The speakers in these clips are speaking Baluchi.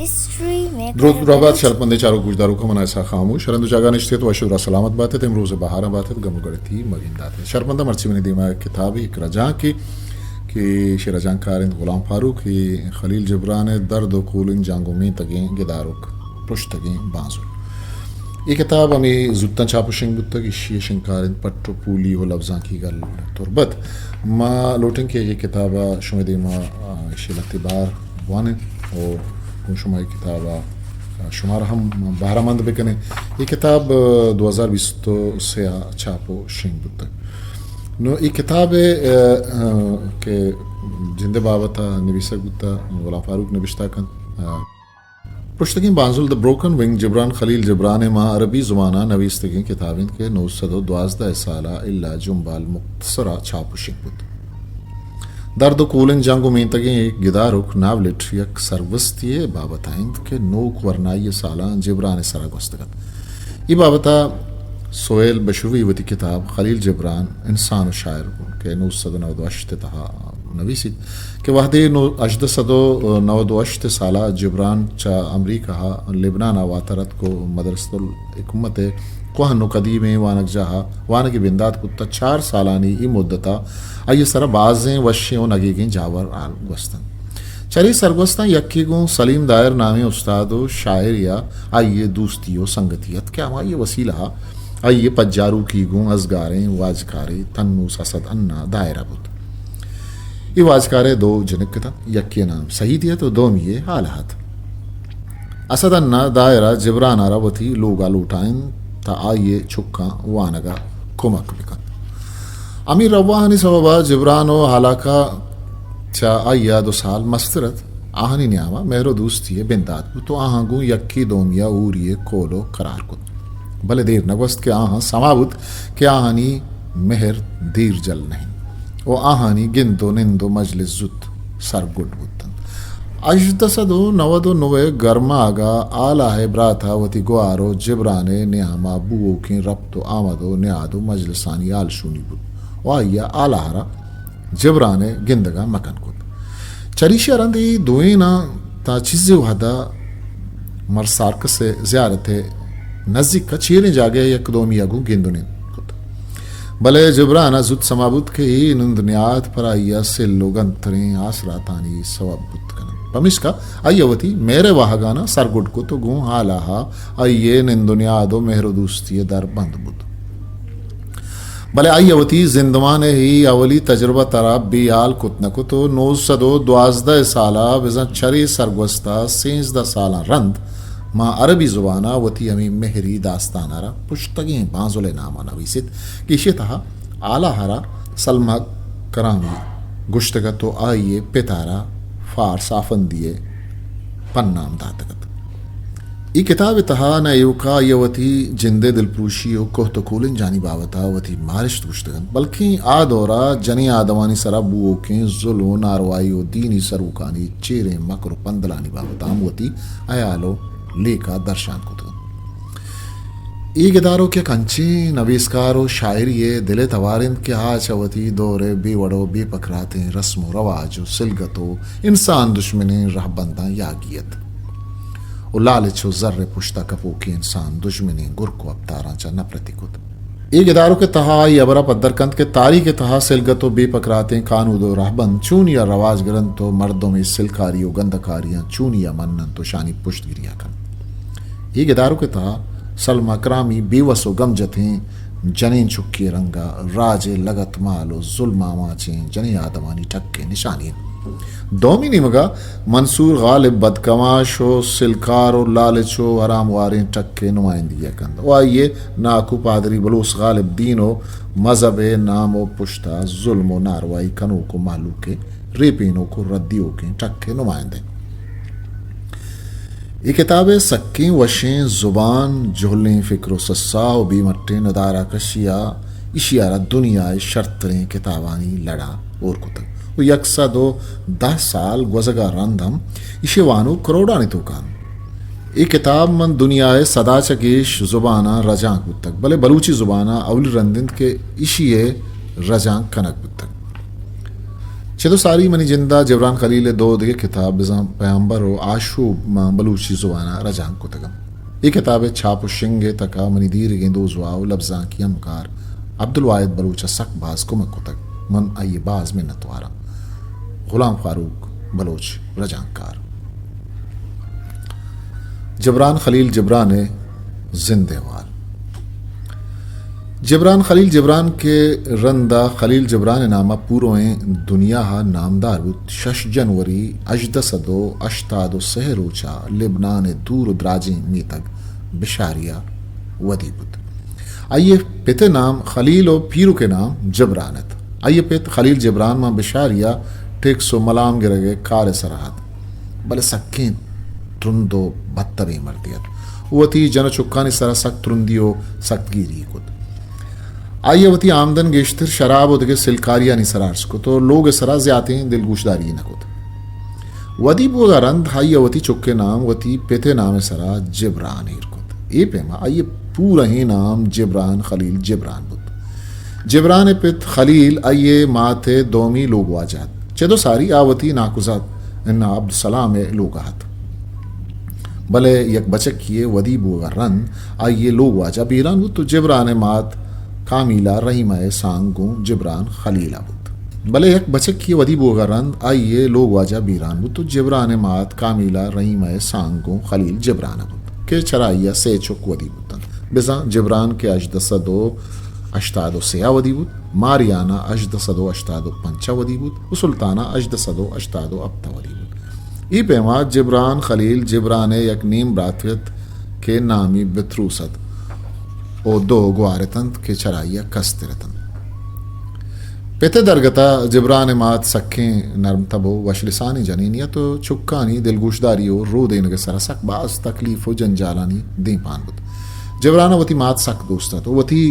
ہسٹری میں دروت درابات شرپمندیں چاروک گوشداروکاں، من اسحاق خاموش ہر ہند و جاگہ نشتیت و وش و سلامت باتیت، امروز بہاراں باتیت، گم و گڑتی مگنداتیت۔ شرپمنداں مرچی منی دیما کتابے یک رجانکے کہ ایشی رجانکار انت غلام فاروق، اے خلیل جبران ءِ درد و کولنجانک و مینتگیں گداروک، پرشتگیں بانزل۔ اے کتاب ہمے زوتاں چاپ و شنگ بوتگ، ایشی ءِ شنگکار انت پٹ و پولی و لبزانکی گل تربت۔ ما لوٹیں کہ اے کتاب ءَ شمئے دیما، آ، ایشی ءِ لہتے بہر بوانیں و گوں شما اے کتاب ءَ شمارا ہم بہرہ مند بکنیں۔ اے کتاب، آ، دو ہزار بیست و سے ءَ چاپ و شنگ بوتگ۔ نوں اے کتاب ءِ، آ، آ، کہ جند ءِ بابت ءَ نبیسگ بوتگ، غلام فاروق نبشتہ کنت۔ آ، پرشتگیں بانزل، The Broken Wing، جبران خلیل جبران ءِ ماں عربی زبان ءَ نویستگیں کتاب انت کہ نو سد و دوازدہ ءِ سال ءَ الا جمبال مختصر ءَ چاپ و شنگ بوت۔ درد و کولنجانک و مینتگیں اے گداروک، ناولٹ، یک سرگوستی ءِ بابت ءَ انت کہ نوک ورنائی ءِ سالاں جبران ءِ سرا گوستگ ات۔ اے بابت ءَ سہیل بشوی وتی کتاب خلیل جبران، انسان و شاعر کہ نو سد و نود و ہشت ءِ تہا نویسیت کہ وہدے نو-، ہژدہ سد و نود و ہشت ءِ سال ءَ جبران چہ امریکہ ءَ لبنان ءَ واتر اتک و مدرسۃ الحکمت ءِ کوہن و قدیمیں وانگجاہ ءَ وانگی بندات کت ءُ چار سالانی اے مدت ءَ آئی ءِ سرا بازیں وشیں و نگیگیں جاور حال گوستنت۔ چرے سرگوستاں یکے گوں سلیم دائر نامیں استاد و شاعرے ءَ آئی ءِ دوستی و سنگتی ات کہ ہمائی ءِ وسیلہ ءَ آئی ءِ پجاروکی گوں ازگاریں واجکارے تنوس اسد انا دائر ءَ بوت۔ اے واجکار ءِ دو جنک اتنت، یکے ءِ نام سعیدی ات و دومی ءِ ہالہ ات۔ اسد انا دائر ءَ جبران ءَ را وتی لوگ ءَ لوٹائینت تاں آئی ءِ چکاں وانگ ءَ کمک بکنت۔ ہمے رواہانی سوب ءَ جبران و ہالہ ءَ چہ آئی ءَ دو سال مستر ات۔ آہانی نیام ءَ مہر و دوستی ءِ بندات بوت و آہاں گوں یکے دومی ءَ ہوری ءِ کول و قرار کت۔ بلے دیر نہ گوست کہ آہاں سما بوت کہ آہانی مہر دیر جل نہ انت و آہانی گند و نند و مجلس زوت سرگڈ بوت انت۔ ہژدہ سد و نود و نو ءِ گرماگ ءَ ہالہ ءِ برات ءَ وتی گوہار و جبران ءِ نیام ءَ بوؤکیں رپت و آمد و نیاد و مجلسانی ہالشونی بوت و آئی ءَ ہالہ ءَ را جبران ءِ گندگ ءَ مکن کت۔ چریشی ءَ رند اے دوئیناں تاں چیزے وہد ءَ مر سارکس ءِ زیارت ءِ نزیک ءَ چیریں جاگہے ءَ یک دومی ءَ گوں گند و نند کت۔ بلے جبران ءَ زوت سما بوت کہ اے نند نیاد پر آئی ءَ سل و گنتریں آسراتانی سوب بوت کن انت۔ پمیشکا آئی ءَ وتی مہر ءِ واہگاناں سرگڈ کت و گوں ہالہ ءَ آئی ءِ نند و نیاد و مہر و دوستی ءِ در بند بوت۔ بلے آئی ءَ وتی زندمان ءِ اے اولی تجربت ءَ را بے ہال کت نہ کت و نو سد و دوازدہ ءِ سال ءَ بزاں چرے سرگوست ءَ سینزدہ سالاں رند ماں عربی زبان ءَ وتی ہمے مہری داستان ءَ را پشتگیں بانزل ءِ نام ءَ نویست کہ ایشی ءِ تہا ہالہ ءَ را سلمی کرامی گوشتگ ات و آئی ءِ پت ءَ را فارس آفندی ءِ پن نام داتگ ات۔ اے کتاب ءِ تہا نہ ایوکا آئی ءَ وتی جند ءِ دلپروشی و کہت و کولنجانی بابت ءَ وتی مارشت گوشتگ انت، بلکیں آ دور ءَ جنیں آدمانی سرا بوؤکیں ظلم و ناروائی و دینی سروکانی چیریں مکر و پندلانی بابت ءَ ہم وتی ہیال و لیکہ درشان کتگ انت۔ اے گداروک یک انچیں نبیسکار و شاعرے ءِ دل ءِ توار انت کہ آ چہ وتی دور ءِ بے وڑ و بے پکراتیں رسم و رواج و سلگت و انسان دشمنیں رہبنداں یاگی ات و لالچ و زر ءِ پشت ءَ کپوکیں انسان دژمنیں گرک و اپتاراں چہ نپرتی کت۔ اے گداروک ءِ تہا آئی ہبر ءَ پدر کنت کہ تاریخ ءِ تہا سلگت و بے پکراتیں کانود و رہبند چونیا رواج گر انت و مردم اے سلکاری و گندکاریاں چونیا من انت و شانی پشتگیری ءَ کنت۔ اے گداروک ءِ تہا سلمی کرامی بے وس و گم جتیں جنین چکے ءِ رنگ ءَ راج ءِ لگتمال و ظلم آماچیں جنین آدمانی ٹک ءِ نشانی انت۔ دومی نیمگ ءَ منصور غالب بدکماش و سلکار و لالچ و حرام واریں ٹک ءِ نمائندگی ءَ کنت و آئی ءِ ناکو پادری بلوچ غالب دین و مذہب ءِ نام و پشت ءَ ظلم و ناروائی کنوک و مہلوک ءِ ریپینوک و ردیوکیں ٹک ءِ نمائندہ انت۔ اے کتاب ءِ سکیں وشیں زبان، جہلیں فکر و سسا و بے مٹیں ندارہ کشی ءَ ایشی ءَ را دنیا ءِ شرتریں کتابانی لڑ ءَ ہور کتگ و یک سد و دہ سال گوزگ ءَ رند ہم ایشی ءِ وانوک کروڑانی توک ءَ انت۔ اے کتاب ماں دنیا ءِ سد ءَ چہ گیش زباناں رجانک بوتگ، بلے بلوچی زبان ءَ اولی رند انت کہ ایشی ءِ رجانک کنگ بوتگ۔ چد و ساری منی جند ء جبران خلیل ء دو دگہ کتاب بزاں پیامبر و آشوب ماں بلوچی زبان ء رجانک کتگ انت۔ اے کتاب ء چھاپ و شنگ ء تک ء منی دیرگیں دوزواہ و لبزانکی ہمکار عبدالواحد بلوچ ء سک باز کمک کتگ۔ من آئی ء باز منتوار آں۔ غلام فاروق بلوچ، رجانکار۔ جبران خلیل جبران ء زند احوال۔ جبران خلیل جبران کہ رند ء خلیل جبران ء نام ء پوروئیں دنیا ء نامدار بوت، شش جنوری ہژدہ سد و ہشتاد و سہ روچ ء لبنان ء دور و دراجیں میتگ بشاری ء ودی بوت۔ آئی ء پت ء نام خلیل و پیرک ء نام جبران ات۔ آئی ء پت خلیل جبران ماں بشاری ء ٹیکس و ملام گرگ ء کار ء سرا ات، بلے سکیں ترند و بدتبیں مردے ات۔ او وتی جن و چکانی سرا سک ترندی و سکتگیری کت۔ آئی ء وتی آمدن گیشتر شراب و دگہ سلکاریانی سرا ارس کت و لوگ ء سرا زیاتیں دلگوشداری نہ کت۔ ودی بوگ ء رند آئی ء وتی چک ء نام وتی پت ء نام ء سرا جبران ایر کت۔ اے پیما آئی ء پورہیں نام جبران خلیل جبران بوت۔ جبران ء پت خلیل آئی ء مات ء دومی لوگ واجہ ات۔ چد و ساری آ وتی ناکوزات انا عبدالسلام ء لوگ ء ات۔ بلے یک بچکی ء ودی بوگ ء رند آئی ء لوگ واجہ بیران بوت و جبران ء مات کامیلہ رحیمہ ء سانگ گوں جبران خلیل ء بوت۔ بلے یک بچکی ء ودی بوگ ء رند آئی ء لوگ واجہ بیران بوت و جبران ء مات کامیلہ رحیمہ ء سانگ گوں خلیل جبران ء بوت کہ چرا آئی ء سے چک ودی بوتنت۔ بزاں جبران کہ ہژدہ سد و ہشتاد و سے ء ودی بوت، ماریانا ہژدہ سد و ہشتاد و پنچ ء ودی بوت و سلطانا ہژدہ سد و ہشتاد و ہپت ء ودی بوت۔ اے پیما جبران خلیل جبران ء یک نیم براتک ات کہ نامی بتروس ات و دو گوار اتنت کہ چرائی ء کستر اتنت۔ پت ء درگت ء جبران ء مات سکیں نرم تب و وش لسانیں جنینی ات و چکانی دلگوشداری و رودینگ ء سرا سک باز تکلیف و جنجالانی دیمپان بوت۔ جبران ء وتی مات سک دوست ات و وتی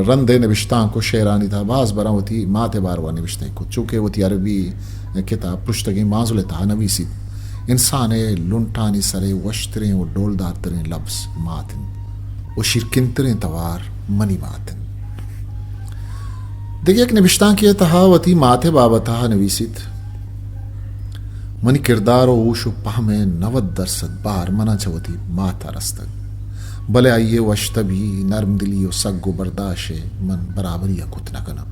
رند ء نبشتانک و شعرانی تہا باز براں وتی مات ء باروا نبشتہ کت، چو کہ وتی عربی کتاب پرشتگیں مانزل ء تہا نویسیت، انسان ء لنٹانی سر ء وشتریں و ڈولدارتریں لبز مات انت و شیرکنتریں توار منی مات انت۔ دگہ یک نبشتانکے ء تہا وتی مات ء بابت ء نویسیت، منی کردار و ہوش و پہم ء نود درسد بار منا چہ وتی مات ء رستگ، بلے آئی ء وشتبی، نرم دلی و سگ و برداشت ء من برابری ء کت نہ کناں۔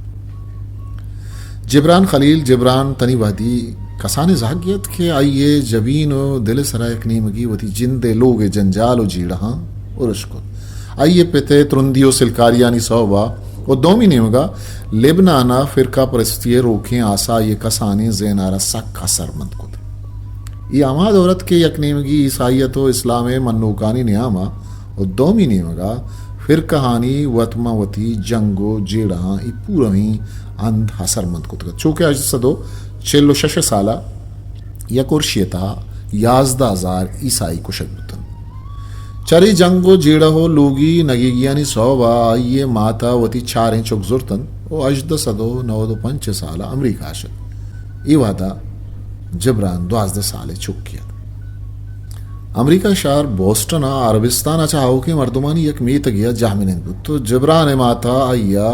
جبران خلیل جبران تنی وہدی کسانیں زہگے ات کہ آئی ء جبین و دل ء سرا یک نیمگی وتی جند ء لوگ ء جنجال و جیڑہاں ارش کت۔ آئی ء پت ء ترندی و سلکاریانی سوب ء و دومی نیمگ ء لبنان ء فرقہ پرستی ء روکیں آسا آئی ء کسانیں ذہن ء را سک اثرمند کت۔ اے ہما دور ات کہ یک نیمگی عیسائیت و اسلام ء منوکانی نیام ء و دومی نیمگ ء فرقہانی وت ماں وتی جنگ و جیڑہاں اے پورہیں ہند اثرمند کتگ ات۔ چو کہ ہژدہ سد و چل و شش ء سال ء یک ارشی ء تہا یازدہ ہزار عیسائی کشگ بوتنت۔ چرے جنگ و جیڑہ و لوگی نگیگیانی سوب ء آئی ء مات ء وتی چاریں چک زرتنت و ہژدہ سد و نود و پنچ ء سال ء امریکہ ء شت۔ اے وہد ء جبران دوازدہ سال ء چکے ات۔ امریکہ شہر بوسٹن ء عربستان ء چہ آؤکیں مردمانی یک میتگے ء جہمنند بوت و جبران ء مات ء آئی ء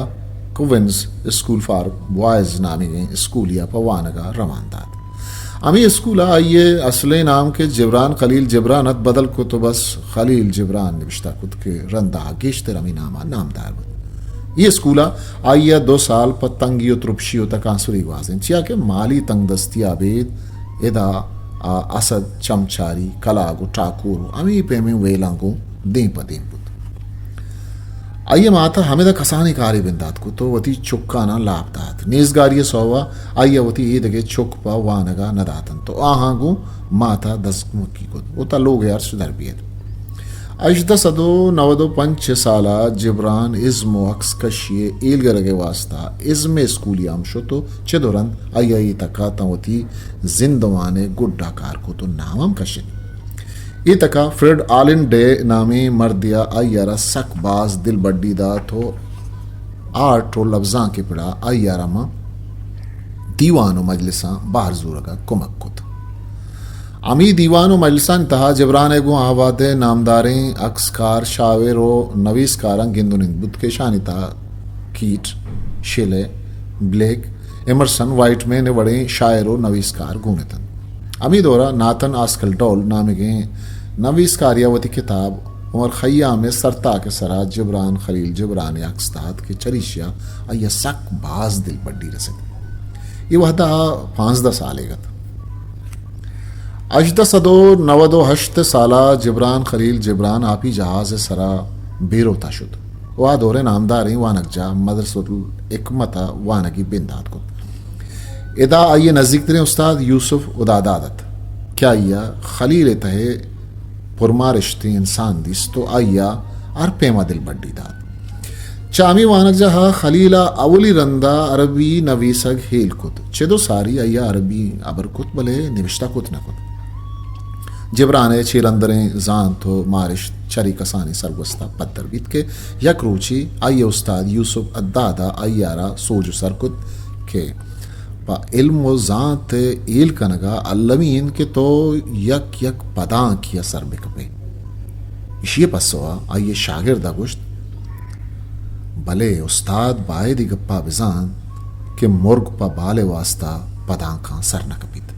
کوئنز اسکول فار بوائز نامیگیں اسکولے ء پہ وانگ ء روان دات۔ ہمے اسکول ء آئی ء اصلیں نام کہ جبران خلیل جبران ات بدل کت و بس خلیل جبران نبشتہ کت کہ رند ء گیشتر ہمے نام ء نامدار بوت۔ اے اسکول ء آئی ء دو سال پہ تنگی و ترپشی و تکانسری گوازینت، چیا کہ مالی تنگدستی ء ابید ادا آ اسد، چمچاری، کلاگ و ٹاکور و ہمے پیمیں ویلاں گوں دیم پہ دیم بوت۔ آئی ء مات ء ہمدا کسانیں کارے بندات کت و وتی چکاناں لاپ دات۔ نیزگاری ء سوب ء آئی ء وتی ایدگہ چک پہ وانگ ء نہ داتنت و آہاں گوں مات ء دزکمکی کت و تاں لوگ ء ارش در بیت۔ ہژدہ سد و نود و پنچ ء سال ء جبران ازم و عکس کشی ء ہیلگرگ ء واستا ازم ء اسکولی ء ہم شت و چد و رند آئی ء اے تک ء تاں وتی زندمان ء گڈ ء کار کت و نام ہم کشت۔ اے تک ء فریڈ آلن ڈے نامیں مردے ء آئی ء را سک باز دلبڈی دات و آرٹ و لبزانک ء پڑا آئی ء را ماں دیوان و مجلساں بہر زورگ ء کمک کت۔ ہمے دیوان و مجلسانی تہا جبران ء گوں آ وہد ء نامداریں عکسکار، شاعر و نویسکاراں گند و نند بوت کہ اشانی تہا Keats, Shelley, Blake, Emerson Whitman ءِ وڑیں شاعر ءُ نویسکار گون اتنت۔ ہمے دور ءَ ناتن آسکل ڈول نامگیں نویسکارے ءَ وتی کتاب عمر خیام ءِ سرتاک ءِ سرا جبران خلیل جبران ءِ عکس دات کہ چریشی ءَ آئی ءَ سک باز دلبڈی رست۔ اے وہد ءَ پانزدہ سال ئیگ ات۔ ہژدہ سد ءُ نود ءُ ہشت ءِ سال ءَ جبران خلیل جبران آپی جہاز ءِ سرا بیروت ءَ شت ءُ آ دور ءِ نامداریں وانگجاہ مدرسۃ الحکمت ءَ وانگی بندات کت۔ ادا آئی ءِ نزیک تریں استاد یوسف ہداداد ات کہ آئی ءَ خلیل ءِ تہ ءَ پرمارشتیں انسان دیست ءُ آئی ءَ ہر پیم ءَ دلبڈی دات۔ چہ ہمے وانگجاہ ءَ خلیل ءَ اولی رند ءَ عربی نویسگ ہیل کت۔ چد ءُ ساری آئی ءَ عربی ہبر کت، بلے نبشتہ کت نہ کت۔ جبران ءِ چیرندریں زانت ءُ مارشت چرے کسانیں سرگوست ءَ پدر بیت کہ یک روچے آئی ءِ استاد یوسف حداد ءَ آئی ءَ را سوج ءُ سر کت کہ پہ علم ءُ زانت ءِ ہیل کنگ ءَ المی انت کہ تو یک یک پدانکی ءَ سر بہ کپ ئے۔ ایشی ءِ پسو ءَ آئی ءِ شاگرد ءَ گوشت، بلے استاد، باید اے گپ ءَ بزانت کہ مرگ پہ بال ءِ واستا پدانکاں سر نہ کپیت۔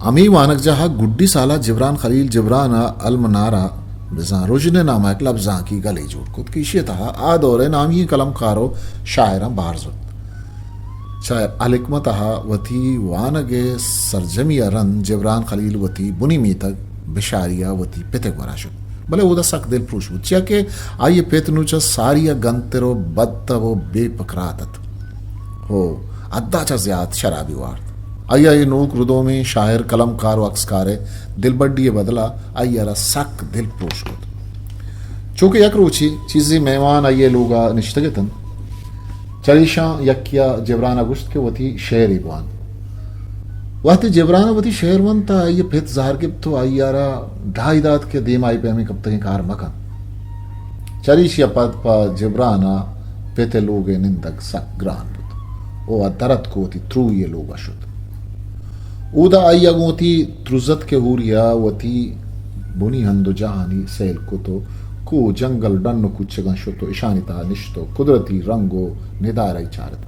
ہمے وانگجاہ ءَ گڈی سال ءَ جبران خلیل جبران ءَ المنارہ بزاں رژن ءِ نام ءَ یک لبزانکی گلے جوڑ کت کہ ایشی ءِ تہا آ دور ءِ نامی ئیں قلمکار ءُ شاعراں بہر زرت۔ چہ الحکمت ءَ وتی وانگ ءِ سرجمی ءَ رند جبران خلیل وتی بنی میتگ بشاری ءَ وتی پت ءِ گورا شت، بلے اودا سک دلپروش بوت، چیا کہ آئی ءِ پت نوں چہ ساری ءَ گنتر ءُ بدتب ءُ بے پکرات ات ءُ حد ءَ چہ زیات شرابی وارت۔ آئی ءَ اے نوک ردومیں شاعر، قلمکار ءُ عکسکار ءِ دلبڈی ءِ بدل ءَ آئی ءَ را سک دلپروش کت۔ چو کہ یک روچے چیزے مہمان آئی ءِ لوگ ءَ نشتگ اتنت، چریشاں یکے ءَ جبران ءَ گوشت کہ وتی شعرے بوان۔ وہدے جبران ءَ وتی شعر ونت تہ آئی ءِ پت زہر گپت ءُ آئی ءَ را ڈاہی دات کہ دیم ءَ اے پیمیں کپتگیں کار مکن۔ چریشی ءَ پد پہ جبران ءَ پت ءِ لوگ ءِ نندگ سک گران بوت ءُ آ در اتک ءُ وتی تروئی ءِ لوگ ءَ شت۔ اودا آئی ءَ گوں وتی ترزتک ءِ ہوری ءَ وتی بنی ہند ءُ جاہانی سیل کت ءُ کوہ، جنگل، ڈن ءُ کوچگاں شت ءُ اشانی تہا نشت ءُ قدرتی رنگ ءُ ندارہ ئے چارت۔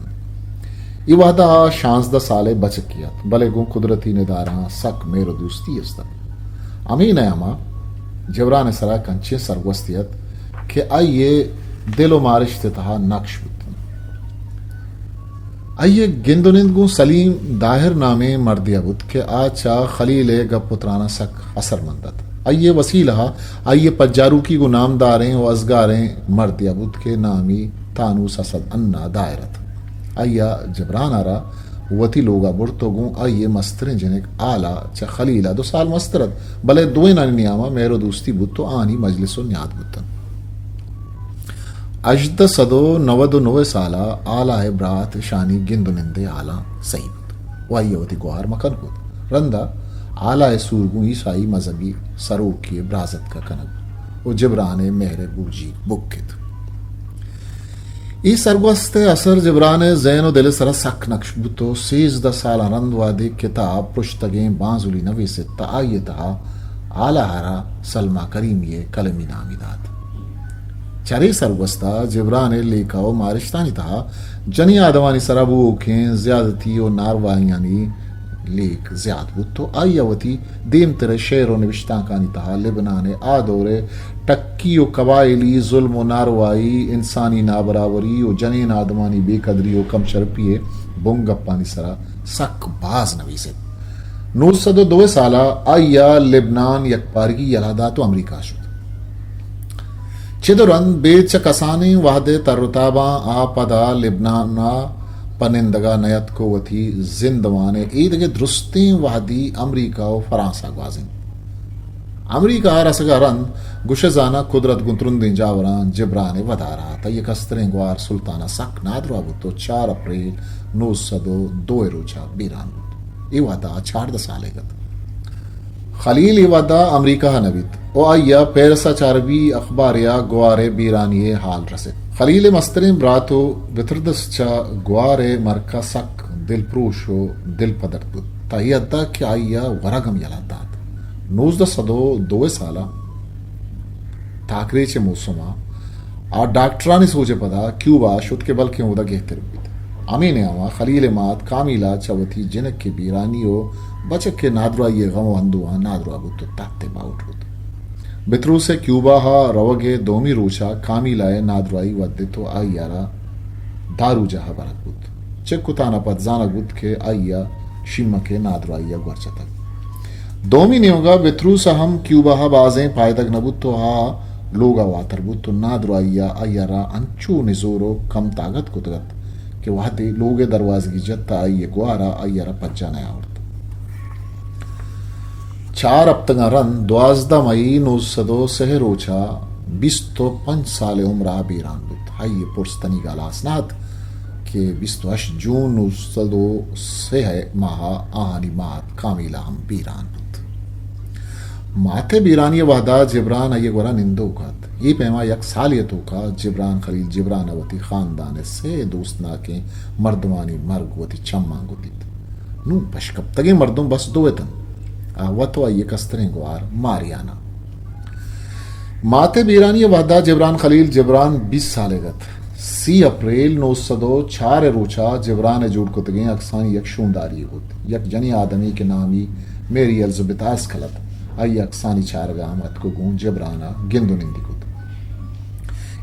اے وہد ءَ آ شانزدہ سال ءِ بچکے ات، بلے گوں قدرتی ندارہاں سک مہر ءُ دوستی است ات۔ ہمے نیام ءَ جبران ءِ سرا یک انچیں سرگوستے ات کہ آئی ءِ دل ءُ مارشت ءِ تہا نقش بوت انت۔ آئی ءِ گند ءُ نند گوں سلیم داہر نامیں مردے ءَ بوت کہ آ چہ خلیل ءِ گپ ءُ تراناں سک اثرمند ات۔ آئی ءِ وسیلہ ءَ آئی ءِ پجاروکی گوں نامداریں ءُ ازگاریں مردے ءَ بوت کہ نامی تانوس اسد انا داہر ات۔ آئی ءَ جبران ءَ را وتی لوگ ءَ برت ءُ گوں آئی ءِ مستریں جنک آلا چہ خلیل ءَ دو سال مستر ات، بلے دوئینانی نیام ءَ مہر ءُ دوستی بوت ءُ آہانی مجلس ءُ نیاد بوت انت۔ ہژدہ سد ءُ نود ءُ نو ءِ سال ءَ آلا ءِ برات اشانی گند ءُ نند ءِ ہالاں سہی بوت ءُ آئی ءَ وتی گوہار مکن کت۔ رند ءَ آلا ءِ سور گوں عیسائی مذہبی سروکی ءِ برازتک ءَ کنگ بوت ءُ جبران ءِ مہر ءِ بوجیگ بک ات۔ اے سرگوست ءِ اثر جبران ءِ ذہن ءُ دل ءِ سرا سک نقش بوت ءُ سیزدہ سالاں رند وہدے کتاب پرشتگیں بانزلی نویست تہ آئی ءِ تہا آلا ءَ را سلمی کریمی ءِ قلمی نامی دات۔ چرے سرگوست ءَ جبران ءِ لیکہ ءُ مارشتانی تہا جنیں آدمانی سرا بوؤکیں زیادتی ءُ ناروائیانی لیک زیات بوت ءُ آئی ءَ وتی دیمتر ءِ شعر ءُ نبشتانکانی تہا لبنان ءِ آ دور ءِ ٹکی ءُ قبائلی ظلم ءُ ناروائی، انسانی نابراوری ءُ جنین آدمانی بے قدری ءُ کم شرپی ءِ بنگپانی سرا سک باز نویست۔ نوزدہ سد ءُ دو ءِ سال ءَ آئی ءَ لبنان یکپارگی یلہ دات ءُ امریکہ ءَ شت۔ چد ءُ رند بید چہ کسانیں وہد ءِ تر ءُ تاباں آ پدا لبنان ءَ پہ نندگ ءَ نیاتک ءُ وتی زندمان ءِ ایدگہ درستیں وہدی امریکہ ءُ فرانس ءَ گوازینت۔ امریکہ ءَ رسگ ءَ رند گشئے زاناں قدرت گوں ترندیں جاوراں جبران ءِ ودار ءَ ات۔ آئی ءِ کستریں گوار سلطان ءَ سک نادراہ بوت ءُ چار اپریل نوزدہ سد ءُ دو ءِ روچ ءَ بیران بوت۔ اے وہد ءَ آ چاردہ سال ئیگ ات۔ خلیل اے وہد ءَ امریکہ ءَ نہ بیت ءُ آئی ءَ پیرس ءَ چہ عربی اخبارے ءَ گوار ءِ بیرانی ءِ ہال رست۔ خلیل ءِ مستریں برات ءُ بتردس چہ گوار ءِ مرک ءَ سک دلپروش ءُ دلپدرد بوت، تاں اے حد ءَ کہ آئی ءَ ورگ ہم یلہ دات۔ نوزدہ سد ءُ دو ءِ سال ءَ تاکریچ ءِ موسم ءَ آ ڈاکٹرانی سوج ءِ پدا کیوبا ءَ شت کہ بلکیں اودا گہتر بیت۔ ہمے نیاما خلیل ءِ مات کامیلا چہ وتی جنک ءِ بیرانی و بچک ءِ نادراہی ءِ غم و اندوہاں نادراہ بوت و تحت باہوٹ بوت۔ بطروس ءِ کیوبا ءَ روگ ءِ دومی روچا کامیلا ءِ نادراہی ودت و آئی ءَ را داروجاہ ءَ برگ بوت۔ چک و تانا پد زانگ بوت کہ آئی ءَ شیمک ءِ نادراہی ءَ گور جتگ۔ دومی نیمگا بطروس ءَ ہم کیوبا ءَ بازیں پائدگ نہ بوت و آ لوگا واتر بوت و نادراہی ءَ آئی ءَ را انچو نزور و کم تاگت کتگ ات کہ وہدے لوگ ءِ دروازگی جت تہ آئی ءِ گوار ءَ آئی ءَ را پجا نیاورت۔ چار ہپتگاں رند دوازدہ مئی نو سد و سئے روچا بیست و پنچ سال ءِ عمرا بیران بوت۔ آئی ءِ پرس تنیگا ہلاس نہ ات کہ بیست و ہشت جون نو سد و سئے ماہا آہانی مات کامیلا ہم بیران بوت۔ مات ءِ بیرانی ءِ وہدا جبران آئی ءِ گورا نندوک ات۔ اے پیما یک سالے ءِ توکا جبران خلیل جبران ءَ وتی خاندان ءِ سئے دوستناکیں مردمانی مرگ وتی چماں گدیت۔ نوں پشکپتگیں مردم بس دو اتنت، آ وت و آئی ءِ کستریں گوار ماریانا۔ مات ءِ بیرانی ءِ وہدا جبران خلیل جبران بیست سالگ ات۔ سی اپریل نو سد و چار ءِ روچا جبران ءِ جوڑ کتگیں عکسانی یک شونداری بوت۔ یک جنیں آدمی کہ نامی میری الزبتھ آسکل ات، آئی ءِ عکسانی چارگا ہم اتک و گوں جبران ءَ گند و نندی کت۔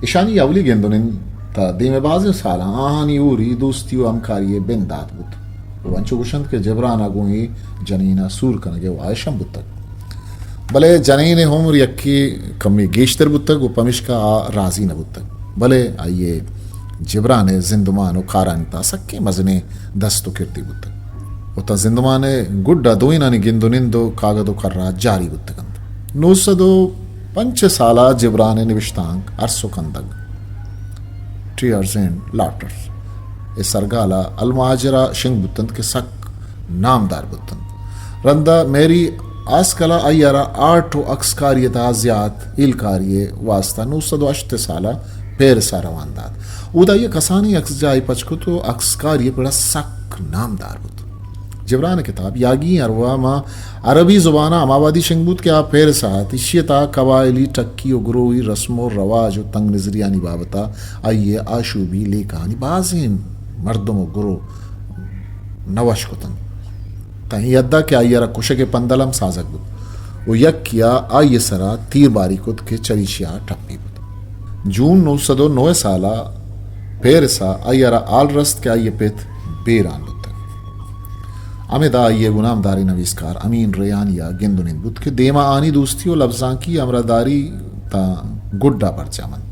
اشانی اولی گند و نند تہ دیم ءِ بازیں سالاں آہانی ہوری، دوستی و ہمکاری ءِ بندات بوت و انچو گوشنت کہ جبران ءَ گوں اے جنین ءَ سور کنگ ءِ واہش ہم بوتگ، بلے جنین ءِ عمر یکے کمے گیشتر بوتگ و پمیشکا آ راضی نہ بوتگ، بلے آئی ءِ جبران ءِ زندمان و کارانی تہا سکیں مزنیں دست و کردے بوتگ و تاں زندمان ءِ گڈا دوئینانی گند و نند و کاگد و کرات جاری بوتگ انت۔ نو سد و پنچ ءِ سالا جبران ءِ نبشتانک ارس و کندگ، ٹیئرز اینڈ لافٹرز، ءِ سرگالا المہاجرا شنگ بوتنت کہ سک نامدار بوتنت۔ رندا میری آسکلا آئی ءَ را آرٹ و عکسکاری ءِ تہا زیات ہیلکاری ءِ واسطہ نو سد و ہشت ءِ سالا پیرسا روان دات۔ اودا آئی ءَ کسانیں عکسجاہے پچ کت و عکسکاری ءِ پڑا سک نامدار بوت۔ جبران ءِ کتاب یاگی ارواہ ماں عربی زبان ءَ ہما وہدی شنگ بوت کہ آ پیرس ءَ ات۔ ایشی ءِ تہا قبائلی، ٹکی و گروہی رسم و رواج و تنگ نظریانی بابت ءَ آئی ءِ آشوبی لیکہانی بازیں مردم و گروہ نوش کتنت۔ تاں اے حد ءَ کہ آئی ءَ را کشگ ءِ پندل ہم سازگ بوت و یکے ءَ آئی ءِ سرا تیر باری کت کہ چریشی ءَ ٹپی بوت۔ جون نو سد و نو ءِ سال ءَ پیرس ءَ آئی ءَ را حال رست کہ آئی ءِ پت بیران بوتگ۔ ہمدا آئی ءِ گوں نامداریں نویسکار امین ریحانی ءَ گند و نند بوت کہ دیما آہانی دوستی و لبزانکی ہمراہداری تاں گڈا برجاہ انت۔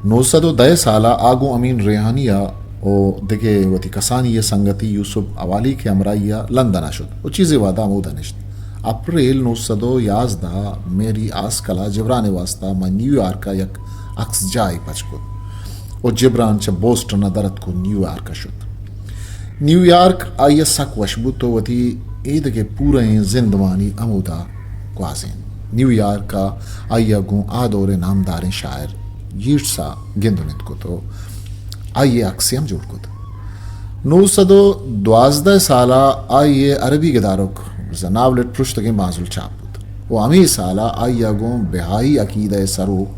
نو سد و دہ ءِ سال ءَ آ گوں امین ریحانی ءَ و دگہ وتی کسانی ءِ سنگتی یوسف حوالی کہ ہمراہی ءَ لندن ءَ شت و چیزے وہدا ہمودا نشت۔ اپریل نو سد و یازدہ ءَ میری آسکل ءَ جبران ءِ واسطہ ماں نیویارک ءَ یک عکسجاہے پچ کت و جبران چہ بوسٹن ءَ در اتک و نیویارک ءَ شت۔ نیویارک آئی ءَ سک وش بوت و وتی ایدگہ پورئیں زندمانی ہمودا گوازینت۔ نیویارک ءَ آئی ءَ گوں آ دور ءِ نامداریں شاعر ییٹس ءَ گند و نند کت و آئی ءِ عکسے ہم جوڑ کت۔ نو سد و دوازدہ ءِ سال ءَ آئی ءِ عربی گدارک The Novelet پرشتگیں بانزل چاپ بوت و ہمے سال ءَ آئی ءَ گوں بہائی عقیدہ ءِ سروک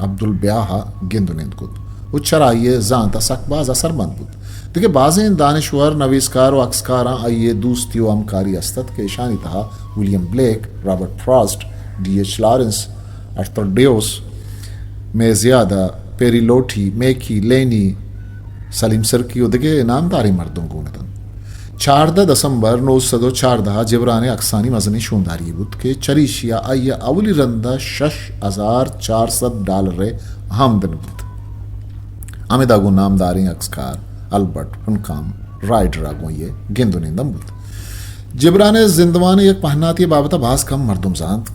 عبدالبیاہ ءَ گند و نند کت و چرآئی ءِ زانت ءَ سک باز اثرمند بوت۔ دگہ بازیں دانشور، نویسکار و عکسکاراں آئی ءِ دوستی و ہمکاری است ات کہ اشانی تہا William Blake, Robert Frost, D H Lawrence, Arthur Davis, مے زیادہ، پیری لوٹھی، میکی لینی، سلیم سرکی و دگہ نامداریں مردم گون اتنت۔ چاردہ دسمبر نو سد و چاردہ ءَ جبران ءِ عکسانی مزنیں شونداری بوت کہ چریشی ءَ آئی ءَ اولی رند ءَ شش ہزار چار سد ڈالر ءِ آمدن بوت۔ ہمدا گوں نامداریں عکسکار البرٹ پنکام رائڈر ءَ گوں آئی ءِ گند و نند ہم بوت۔ جبران ءِ زندمان ءِ یک پہناتے ءِ بابت ءَ باز کم مردم زانت۔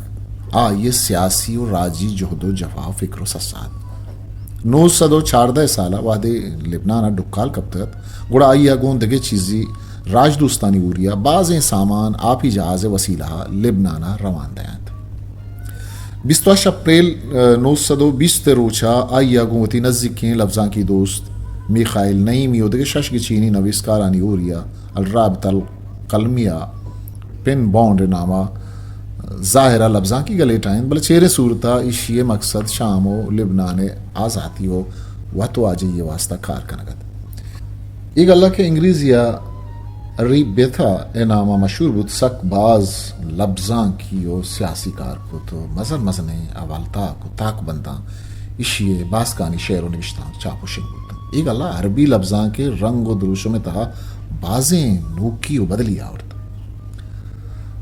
آ آئی ءِ سیاسی و راجی جہد و جفا و فکر و سسا ات۔ نو سد و چاردہ ءِ سال ءَ وہدے لبنان ءَ ڈکال کپتگ ات، گڑا آئی ءَ گوں دگہ چیزے راجدوستانی ہوری ءَ بازیں سامان آپی جہاز ءِ وسیلہ ءَ لبنان ءَ روان دینت۔ بیست و ہشت اپریل، ءَ، نو سد و بیست ءِ روچ ءَ آئی ءَ گوں وتی نزیکیں لبزانکی دوست میخائیل نعیمی و دگہ شش گچینی نویسکارانی ہوری ءَ الرابطہ القلمیہ پن بانڈ ءِ نام ءَ ظاہر ءَ لبزانکی گا لیٹائینت، بلے چیریں صورت ءَ ایشی ءِ مقصد شام و لبنان ءِ آزاتی و وت واجہی ءِ واسطہ کار کنگ ات۔ اے گل ءَ کہ انگریزی ءَ ریبیتا ءِ نام ءَ مشہور بوت، سک باز لبزانکی ءُ سیاسی کار کت ءُ مزن مزنیں حوالتاک ءُ تاکبنداں ایشی ءِ باسکانی شعر ءُ نبشتانک چاپ ءُ شنگ بوت انت۔ اے گل ءَ عربی لبزانک ءِ رنگ ءُ دروشم ءِ تہا بازیں نوکی ءُ بدلی آورت۔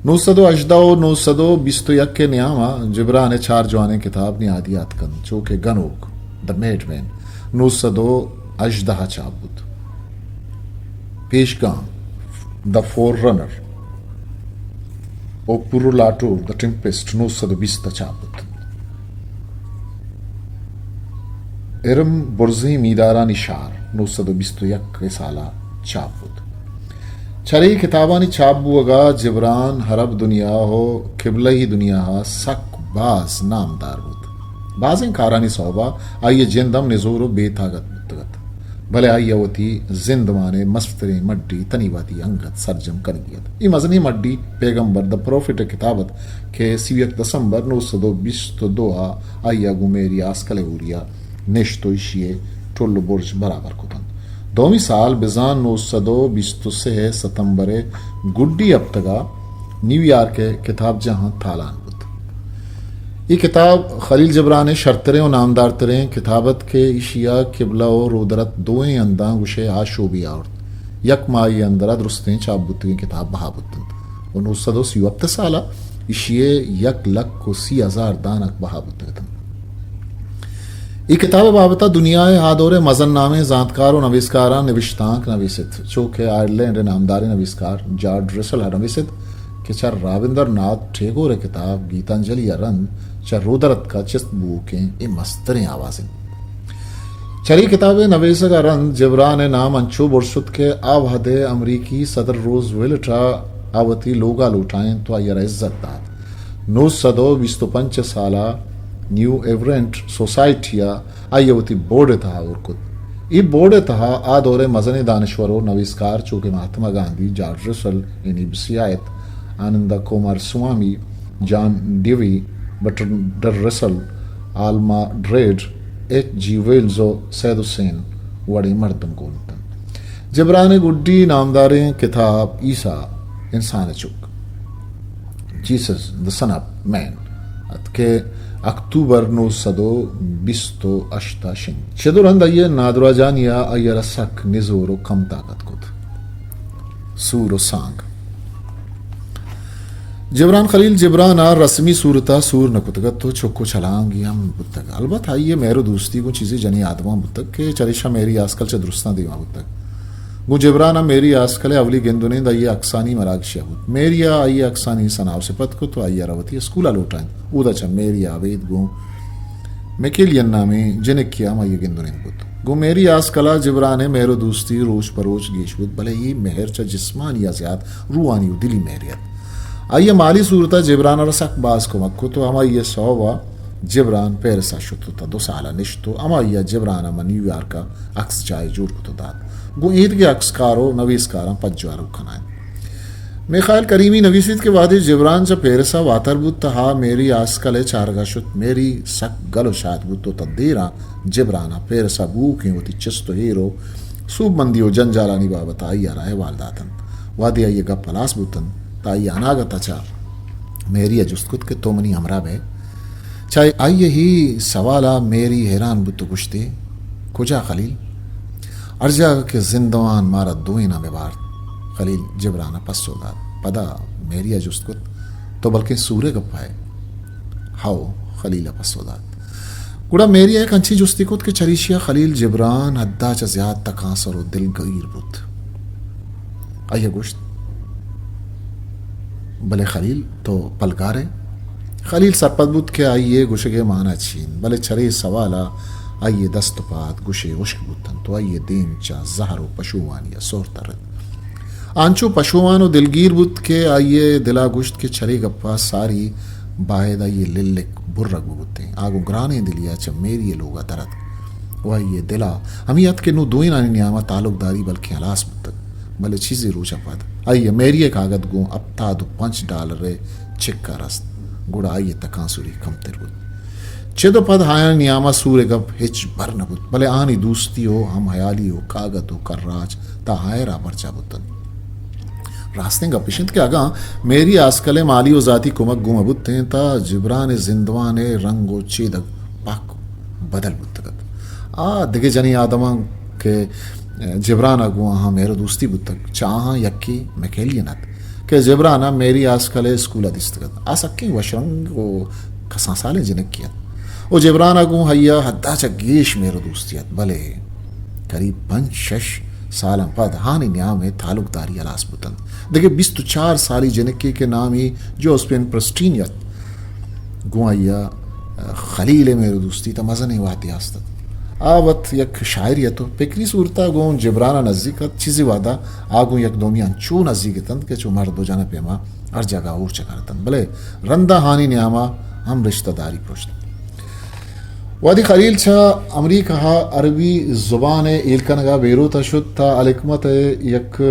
نو سد ءُ ہژدہ ءُ نو سد ءُ بیست ءُ یک ءِ نیام ءَ جبران ءِ چار جوانیں کتاب نیادی ءَ اتک انت، چو کہ گنوک، The Madman، نو سد ءُ ہژدہ ءَ چاپ بوت۔ پیشگام، The Forerunner، ءُ پورو لاٹو، The Tempest، نو سد ءُ بیست ءَ چاپ بوت۔ ارم برزیں میدارانی شار، نو سد ءُ بیست ءُ یک ءِ سال ءَ چاپ بوت۔ چرے کتابانی چاپ بوگ ءَ جبران عرب دنیا ءُ قبلہی دنیا ءَ سک باز نامدار بوت۔ بازیں کارانی سوب ءَ آئی ءِ جند ہم نزور ءُ بے تاگت بوتگ ات، بلے آئی ءَ وتی زندمان ءِ مستریں مڈی تنی وہدی انگت سرجم کنگی ات۔ اے مزنیں مڈی پیغمبر، The Prophet، ءِ کتاب ات کہ سی ءُ یک دسمبر نو سد ءُ بیست ءُ دو ءَ آئی ءَ گوں میری آسکل ءِ ہوری ءَ نشت ءُ ایشی ءِ ٹل ءُ برج برابر کت انت۔ دومی سال بزاں نو سد ءُ بیست ءُ سے ءِ ستمبر ءِ گڈی ہپتگ ءَ نیویارک ءِ کتابجاہاں تالان بوت۔ اے کتاب خلیل جبران ءِ شرتریں ءُ نامدارتریں کتاب ات کہ ایشی ءَ قبلہ ءُ رودرت دوئیں ہنداں گوشئے آشوبی آورت۔ یک ماہے ءِ اندر ءَ درستیں چاپ بوتگیں کتاب بہا بوت انت ءُ نو سد ءُ سی ءُ ہپت ءِ سال ءَ ایشی ءِ یک لکھ ءُ سی ہزار دانک بہا بوتگ ات انت۔ اے کتاب ءِ بابت ءَ دنیا ءِ آ دور ءِ مزن نامیں زانتکار ءُ نبیسکاراں نبشتانک نبیست، چو کہ آئرلینڈ ءِ نامداریں نبیسکار جارج رسل ءَ نبیست کہ چہ رابندر ناتھ ٹیگور ءِ کتاب گیتانجلی ءَ رند چہ رودرتک ءَ چست بوؤکیں اے مستریں آواز انت۔ چرے کتاب ءِ نبیسگ ءَ رند جبران ءِ نام انچو برز شت کہ آ وہد ءِ امریکی صدر روز ویلٹ ءَ آ وتی لوگ ءَ لوٹائینت ءُ آئی ءَ را عزت دات۔ نو سد ءُ بیست ءُ پنچ ءِ سال ءَ نیو ایورنٹ سوسائٹی ءَ آئی ءَ وتی بورڈ ءِ تہا ہور کت۔ اے بورڈ ءِ تہا آ دور ءِ مزنیں دانشور ءُ نبیسکار چو کہ مہاتما گاندھی، جارج رسل، اینی بسیائت، آنندا کومار سوامی، جان ڈیوی، برٹرنڈ رسل، آلما ڈریڈ، ایچ جی ویلز ءُ سید حسین وڑیں مردم گون اتنت۔ جبران ءِ گڈی نامداریں کتاب عیسیٰ، انسان ءِ چک، Jesus, The Son of Man، ات کہ اکتوبر نو سد ءُ بیست ءُ ہشت ءَ شنگ۔ چد ءُ رند آئی ءَ نادراہجانی ءَ آئی ءَ را سک نزور ءُ کم تاکت کت۔ سور ءُ سانگ۔ جبران خلیل جبران ءَ رسمی صورت ءَ سور نہ کتگ ات ءُ چک ءُ چلانگی ہم بوتگ۔ البت آئی ءِ مہر ءُ دوستی گوں چیزے جنیں آدماں بوتگ کہ چریشاں میری آسکل چہ درستاں دیما بوتگ۔ گوں جبران ءَ میری آسکل ءِ اولی گندنند آئی ءِ عکسانی مراگش ءَ بوت۔ میری ءَ آئی ءِ عکسانی ثنا ءُ سپت کت ءُ آئی ءَ را وتی اسکول ءَ لوٹائینت۔ اودا چہ میری ءَ ابید گوں میکیلین نامیں جنکے ءَ ہم آئی ءِ گندنند بوت۔ گوں میری آسکل ءَ جبران ءِ مہر ءُ دوستی روچ پہ روچ گیش بوت، بلے اے مہر چہ جسمانی ءَ زیات روحانی ءُ دلی مہرے ات۔ آئی ءَ مالی صورت ءَ جبران ءَ را سک باز کمک کت ءُ ہمائی ءِ سوب ءَ جبران پیرس ءَ شت ءُ تاں دو سال ءَ نشت ءُ ہمائی ءَ جبران ءَ ماں نیویارک ءَ عکس جاہے جوڑ کت ءُ دات۔ گوں ایدگہ عکسکار ءُ نویسکاراں پجار ءُ کنائینت۔ میخائیل کریمی نویسیت کہ وہدے جبران چہ پیرس ءَ واتر بوت تہ آ میری آسکل ءِ چارگ ءَ شت۔ میری سک گل ءُ شات بوت ءُ تاں دیراں جبران ءَ پیرس ءَ بوؤکیں وتی چست ءُ ایر ءُ سوبمندی ءُ جنجالانی بابت ءَ آئی ءَ را احوال دات انت۔ وہدے آئی ءِ گپ ہلاس بوت انت تہ آئی ءَ اناگت ءَ چہ میری ءَ جست کت کہ تو منی ہمراہ بئے؟ چہ آئی ءِ اے سوال ءَ میری حیران بوت ءُ گوشت ئے، کجا خلیل؟ ہر جاگہ کہ زندمان مارا دوئیناں بہ بارت۔ خلیل جبران ءَ پسو دات۔ پدا میری ءَ جست کت، تو بلکیں سور ءِ گپ ءَ ئے؟ ہئو، خلیل ءَ پسو دات۔ گڑا میری ءَ یک انچیں جستے کت کہ چریشی ءَ خلیل جبران حد ءَ چہ زیات تکانسر ءُ دلگیر بوت۔ آئی ءَ گوشت، بلے خلیل، تو پلگار ئے؟ خلیل سرپد بوت کہ آئی ءِ گوشگ ءِ مانا چی انت، بلے چرے سوال ءَ آئی ءِ دست ءُ پاد گوشے ہشک بوت انت ءُ آئی ءِ دیم چہ زہر ءُ پشومانی ءَ سہر ترت۔ آ انچو پشومان ءُ دلگیر بوت کہ آئی ءِ دل ءَ گوشت کہ چرے گپ ءَ ساری باید آئی ءِ للک برگ بہ بوتیں۔ آ گوں گرانیں دلی ءَ چہ میری ءِ لوگ ءَ در اتک ءُ آئی ءِ دل ءَ ہمے ات کہ نوں دوئینانی نیام ءَ تعلقداری بلکیں ہلاس بوتگ۔ بلے چیزے روچ ءَ پد آئی ءَ میری ءِ کاگد گوں ہپتاد ءُ پنچ ڈالر ءِ چک ءَ رست، گڑا آئی ءِ تکانسری کمتر بوت۔ چد ءُ پد آیانی نیام ءَ سور ءِ گپ ہچبر نہ بوت، بلے آہانی دوستی ءُ ہم ہیالی ءُ کاگد ءُ کراچ تہا ء را برجاہ بوتنت۔ راستیں گپ اش انت کہ اگاں میری آسکل ء مالی و ذاتی کمک گون مہ بوتیں، تہ جبران ء زندمان ء رنگ و چیدگ پاک بدل بوتگ ات۔ آ دگہ جنیں آدماں کہ جبران ء گوں آہاں مہر و دوستی بوتگ، چہ آہاں یکے میکیلین ات کہ جبران ء میری آسکل ء اسکول ء دیستگ ات۔ آ سکیں وشرنگ و کسان سالیں جنکے ات و جبران ء گوں آئی ء حد ء چہ گیش مہر و دوستی ات، بلے قریب پنچ شش سالاں پد آہانی نیام ء تعلقداری ہلاس بوتنت۔ دگہ بیست و چار سالی جنکے کہ نامی جوزفین پرسٹینی ات، گوں آئی ء خلیل ء مہر و دوستی تہ مزنیں وہدے ہست ات۔ آ وت یک شاعرے ات و پکری صورت ء گوں جبران ء نزیک ات۔ چیزے وہد ء آ گوں یک دومی ء انچو نزیک اتنت کہ چو مرد و جن ء پیما ہر جاگہ ہور چکر اتنت، بلے رند ء آہانی نیام ء ہم رشتہ داری پرشت۔ وہدے خلیل چہ امریکہ ء عربی زبان ء ہیل کنگ ء بیروت ء شت، تہ الحکمت ء یک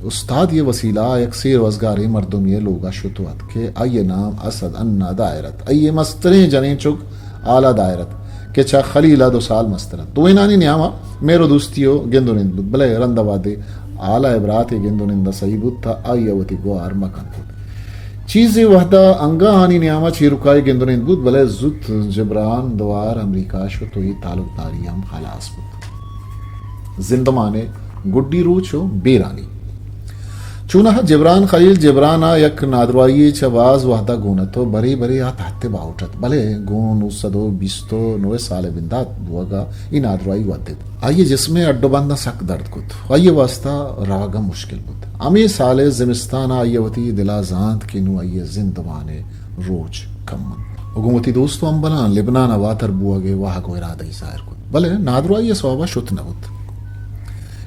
استادی ء وسیلہ ء یک سیر وزگاریں مردمے ء لوگ ء شت و اتک کہ آئی ء نام اسد انا دائر ات۔ آئی ء مستریں جنین چک آلا دائر ات کہ چہ خلیل ء دو سال مستر ات۔ دوئینانی نیام ء مہر و دوستی و گند و نند بوت، بلے رند ء وہدے آلا ء برات ء گند و نند ء سہی بوت، تہ آئی ء وتی گوہار مکن کت۔ چیزے وہد ء انگہ آہانی نیام ء چیرکائی گند و نند بوت، بلے زوت جبران دوار امریکہ ء شت و اے تعلقداری ہم ہلاس بوت۔ زندمان ء گڈی روچ و بیرانی۔ چوناہا جبران خلیل جبران ء یک نادراہی چہ باز وہد ء گون ات و برے برے آ تہت ء باہوٹ ات، بلے گوں نو سد و بیست و نو سال ء بندات بوگ ء اے نادراہی ودت۔ آئی ء جسم ء ہڈ و بنداں سک درد کت۔ آئی ء واستہ روگ ہم مشکل بوت۔ ہمے سال ء زمستان ء آئی ء وتی دل ء زانت کہ نوں آئی ء زندمان ء روچ کم انت۔ و گوں وتی دوست و ہمبلاں لبنان ء واتر بوگ ء واہگ و ارادہ ئی ظاہر کت۔ بلے نادراہی ء سوب ء شت نہ بوت۔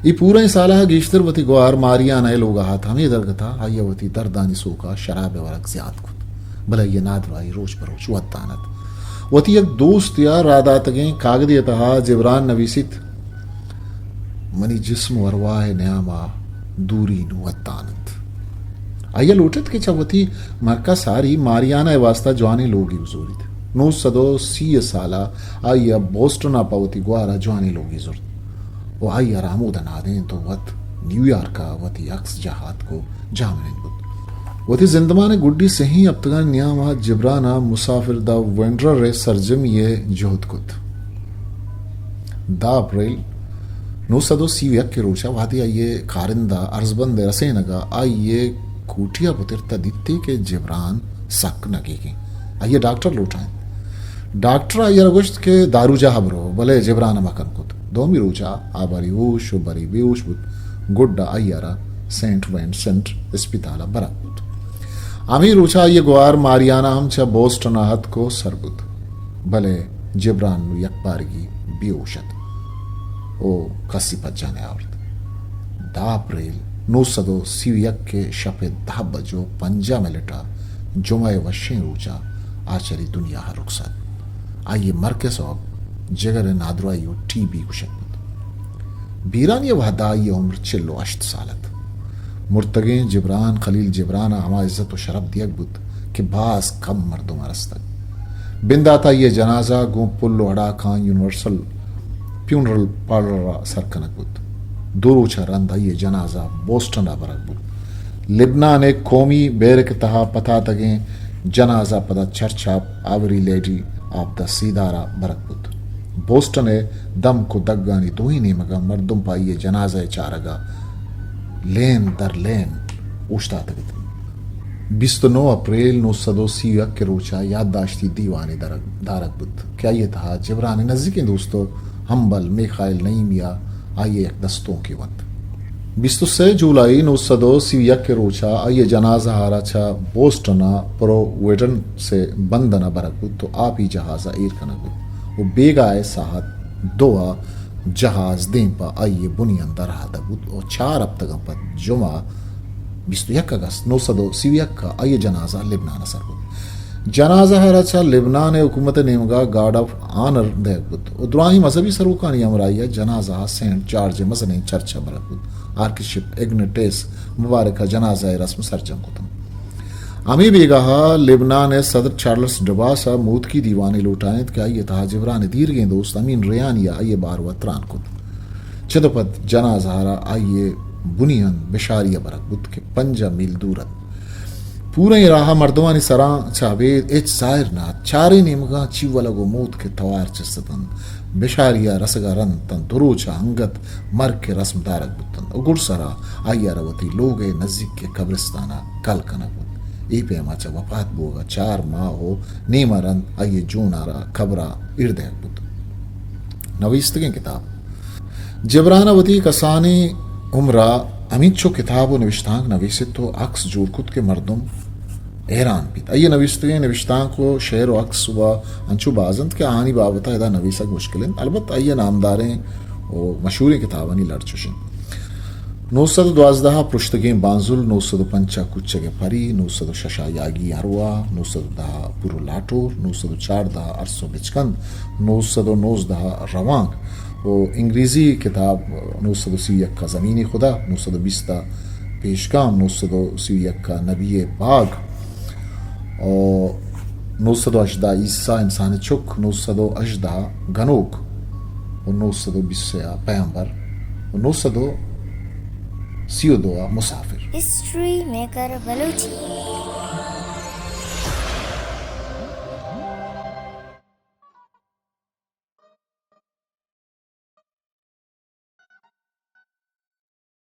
اے پوریں سال ء گیشتر وتی گوہار ماریانا ء لوگ ء ات۔ ہمے درگت ء آئی ء وتی دردانی سوک ء شراب ء ورگ زیات کت۔ بلے آئی ء نادراہی روچ بہ روچ ودان ات۔ وتی یک دوستے ء راہ داتگیں کاگدے ء تہا جبران نویسیت، منی جسم و ارواہ ء نیام ء دوری نوں ودان انت۔ آئی ء لوٹ ات کہ چہ وتی مرک ء ساری ماریانا ء واستہ جوانیں لوگے بزوریت۔ نو سد و سی ء سال ء آئی ء بوسٹن ء پہ وتی گوہار ء جوانیں لوگے زرت و آئی ء را ہمود ء نادینت و وت نیویارک ء وتی اکس جاہ اتک و جاہ منند بوت۔ وتی زندمان ء گڈی سہیں ہپتگانی نیام ء جبران ء مسافر دا وینڈرر ء سرجمی ء جہد کت۔ دہ اپریل نو سد و سی و یک ء روچ ء وہدے آئی ء کارندہ ارزبند ء رسینگ ء آئی ء کوٹی ء پترت ء دیتے کہ جبران سک نگیگیں۔ آئی ء ڈاکٹر لوٹائینت۔ ڈاکٹر آئی ء را گوشت کہ داروجاہ ء برو، بلے جبران ء مکن کت۔ دومی روچ ء آ برے ہوش و برے بے ہوش بوت۔ گڈ ء آئی ء را سینٹ وینسنٹ اسپتال ء برگ بوت۔ ہمے روچ ء آئی ء گوہار ماریانا ہم چہ بوسٹن ء اتک و سر بوت، بلے جبران نوں یک بارگی بے ہوش ات و کسی پجا نیاورت۔ دہ اپریل نو سد و سی و یک ء شپ ء دہ بج و پنجاہ منٹ ء جمعہ ء وشیں روچ ء آ چرے دنیا ء رخصت۔ آئی ء مرک ء سوب جگر ء نادراہی و ٹی بی گوشگ بوت۔ بیرانی ء وہد ء آئی ء عمر چل و ہشت سال ات۔ مرتگیں جبران خلیل جبران ء ہما عزت و شرپ دیگ بوت کہ باز کم مردم ء رستگ۔ بندات ء آئی ء جنازہ گوں پل و ہڑاکاں یونیورسل پیونرل پارلر ء سر کنگ بوت۔ دو روچ ء رند آئی ء جنازہ بوسٹن ء برگ بوت۔ لبنان ء قومی بیرک ء تہا پتاتگیں جنازہ پدا چرچ آف آوری لیڈی آف دا سیدار ء برگ بوت۔ بوسٹن ء دمک و دگانی دوئیں نیمگ ء مردم پہ آئی ء جنازہ ء چارگ ء لین در لین اوشتاتگ ات۔ بیست و نو اپریل نو سد و سی و یک ء روچ ء یادداشتی دیوانے درگ، دارگ بوت کہ آئی ء تہا جبران ء نزیکیں دوست و ہمبل میخائیل نعیمی ء آئی ء یک دستونکے ونت۔ بیست و سئے جولائی نو سد و سی و یک ء روچ ء آئی ء جنازہ ء را چہ بوسٹن ء پروویڈنس ء بندن ء برگ بوت و آپی جہاز ء ایر کنگ بوت و بیگاہ ء ساعت دو ء جہاز دیم پہ آئی ء بنی اندر آہدگ بوت و چار ہپتگاں پد جمعہ بیست و یک اگست نو سد و سی و یک ء آئی ء جنازہ لبنان ء سر بوت۔ جنازہ ء را چہ لبنان ء حکومت ء نیمگ ء گارڈ آف آنر دئیگ بوت و دراہیں مذہبی سروکانی ہمراہی ء جنازہ ء سینٹ جارج ء مزنیں چرچ ء برگ بوت۔ آرکشپ اگنیٹس مبارک ء جنازہ ء رسم سرجم کتنت۔ ہمے بیگاہ ء لبنان ء صدر چارلس ڈباس ء موتکی دیوانے لوٹائینت کہ آئی ء تہا جبران ء دیرگیں دوست امین ریانی ء آئی ء بارو ء تران کت۔ چد ء پد جنازہ ء را آئی ء بنی انت، بشاری ءَ برگ بوت کہ پنجاہ میل دور ات۔ پوریں راہ ءَ مردمانی سراں چہ ابید ہچ ظاہر نہ ات۔ چاریں نیمگاں چیولگ ءُ موت کہ توار چست اتنت۔ بشاری ءَ رسگ ءَ رند تاں دو روچ ءَ انگت مرگ کہ رسم دارگ بوتنت ءُ گڈسرا آئی ءَ را وتی لوگ ءِ نزیک ءِ قبرستان ءَ کل کنگ بوت۔ اے پیم ءَ چہ وپات بوگ ءَ چار ماہ ءُ نیم ءَ رند آئی ءِ جون ءَ را قبر ءَ ایر دئیگ بوت۔ نویستگیں کتاب۔ جبران ءَ وتی کسانیں عمر ءَ ہمینچو کتاب ءُ نوشتانک نویست ءُ عکس جوڑ کت کہ مردم حیران بیت۔ آئی ءِ نویستگیں نوشتانک ءُ شعر ءُ عکس ءُ انچو باز انت کہ آہانی بابت ءَ ادا نویسگ مشکل انت۔ البت آئی ءِ نامداریں ءُ مشہوریں کتابانی لڑ چش انت: نو سد ءُ دوازدہ ءَ پرشتگیں بانزل، نو سد ءُ پنچ ءَ کوچگ ءِ پری، نو سد ءُ شش ءَ یاگی ارواہ، نو سد ءُ دہ ءَ پور ءُ لاٹور، نو سد ءُ چاردہ ءَ ارس ءُ بچکند، نو سد ءُ نوزدہ ءَ روانک ءُ انگریزی کتاب نو سد ءُ سی ءُ یک ءَ زمین خدا، نو سد ءُ بیست ءَ پیشگام، نو سد ءُ سی ءُ یک ءَ نبی باغ ءُ نو سد ءُ ہژدہ ءَ عیسی انسان چک، نو سد ءُ ہژدہ ءَ گنوک ءُ نو سد ءُ بیست ءَ پیامبر ءُ نو سد ءُ سی ءُ دو ءَ مسافر۔ History maker Balochi.